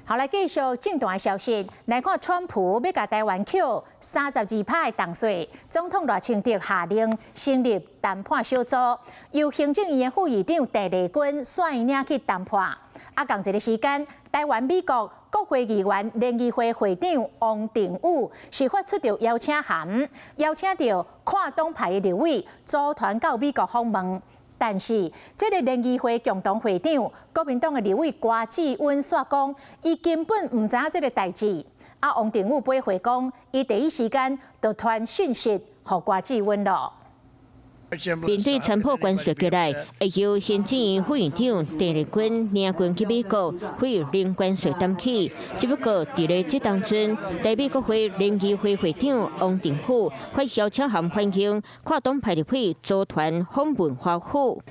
好，來繼續政壇的消息，來看川普欲共台灣扣32%的重稅，總統賴清德下令成立談判小組，由行政院的副院長鄭麗君率領去談判。啊，仝一个時間，台灣美國國會議員聯誼會會長王定宇是發出著邀請函，邀請著跨黨派的立委組團到美國訪問。但是，這个聯誼會共同會長國民黨的立委郭志溫煞講，伊根本毋知影這个代誌。啊，王定宇回回講，伊第一時間就傳訊息予郭志溫咯。面對川普關稅過來，會由行政院副院長鄭麗君領軍去美國，會零關稅談起。只不過佇咧這當陣，台美國會聯誼會會長王定宇發邀請函歡迎跨黨派立委組團訪問華府。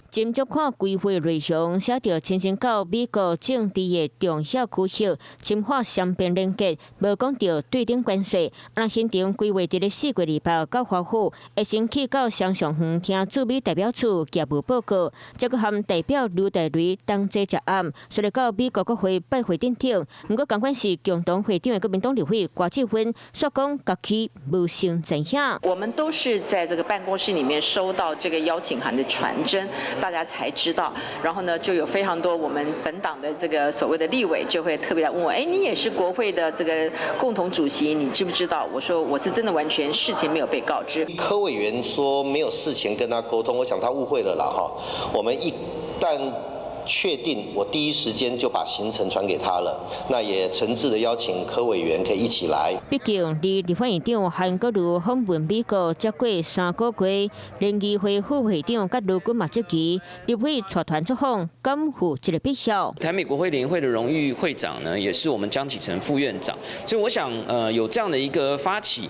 斟酌看規劃內容，寫著親身到美國政治的重要區域，深化雙邊連結，無講著對等關稅。啊，行程規劃佇咧4月28到華府，會先去到雙上園聽駐美代表處業務報告，再閣和代表盧大雷同齊食暗，隨來到美國國會拜會等等。毋過，仝款是共同會長的國民黨立委郭志芬，煞講家己無先知影。我們都是在這個辦公室裡面收到這個邀請函的傳真。大家才知道，然後呢，就有非常多我們本黨的這個所謂的立委就會特別來問我，哎，你也是國會的這個共同主席，你知不知道？我說我是真的完全事前沒有被告知。柯委員說沒有事前跟他溝通，我想他誤會了啦哈。我們一旦確定，我第一時間就把行程傳給他了。那也誠摯的邀請柯委員可以一起來。畢竟，離立法院長韓國瑜訪問美國才過3個月，聯誼會副會長佮盧軍嘛質疑，立委帶團出訪，敢有這个必要？台美國會聯誼會的榮譽會長呢，也是我們江啟臣副院長，所以我想，有這樣的一個發起，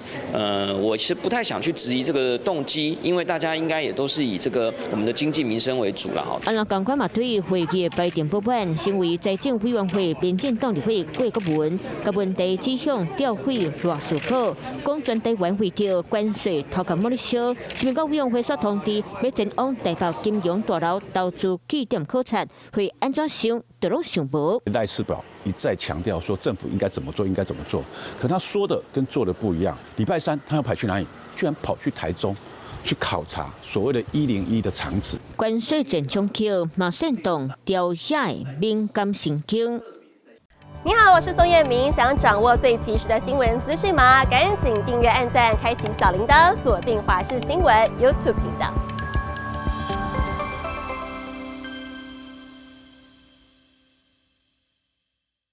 我是不太想去質疑這個動機，因為大家應該也都是以這個我們的經濟民生為主啦。哈。啊，仝款嘛對會議拜登不滿，成為財政委員會民進黨立委郭國文，共問題指向調委賴士葆，講全台灣為著關稅頭殼耄咧燒，是毋委員會煞通知欲前往台北金融大樓投資據點考察，會按怎想都攏想無。賴士葆一再強調說政府應該怎麼做，應該怎麼做，可他說的跟做的不一樣。禮拜三他要跑去哪裡？居然跑去台中，去考察所謂的101的廠址。關稅戰衝擊嘛，煽動朝野的敏感神經。你好，我是宋燕明，想掌握最及時的新聞資訊嗎？趕緊訂閱、按讚、開啟小鈴鐺，鎖定華視新聞 YouTube 頻道。